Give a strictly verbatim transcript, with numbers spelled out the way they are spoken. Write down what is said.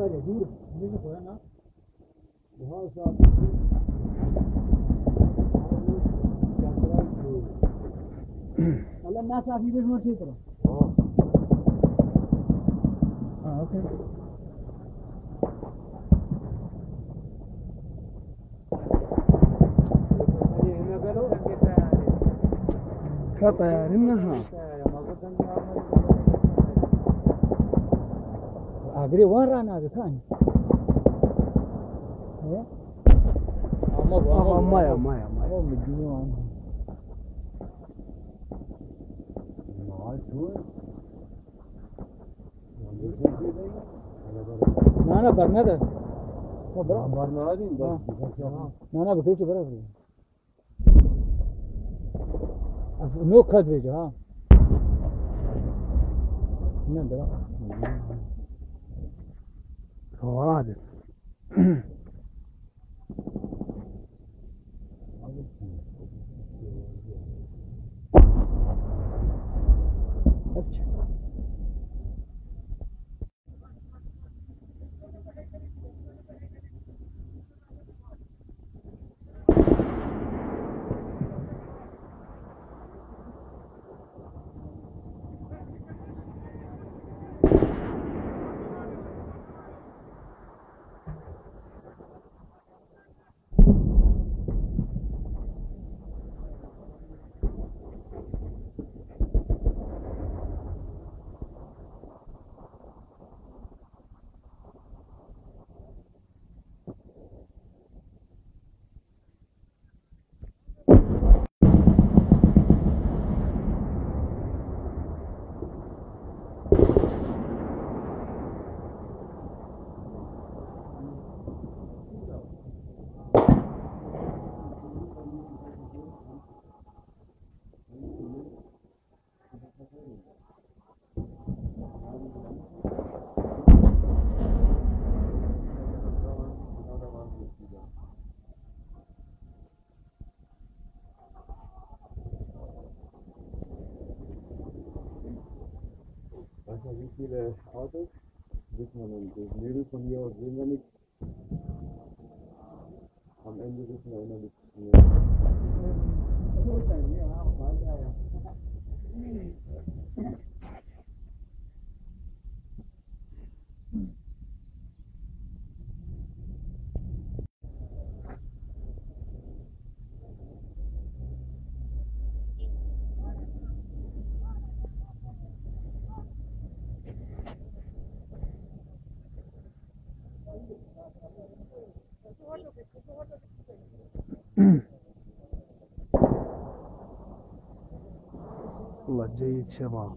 Dur, ne koyana? Buhar saati. Valla mesafeyi bir şey. Ha, okey. Ka teyarî niha. Agirê wan ranade kan. He? Ama bu, ama bu, maya, ama bu. Maya, maya. Ama bu dini wan. Maaş bu. Na, na, bernede. Ha, bırak. Bernede değil mi? Ha. Bak, bak, bak. Na, na, bu kayısı bırak. No kat vêce, ha. Ne, bırak. Hadi. Başka bir şeyle aldık. Gitmeden bir yürü konuyor, bilmedik. Am Ende wissen wir immer ein bisschen mehr. Valla ceyî çema.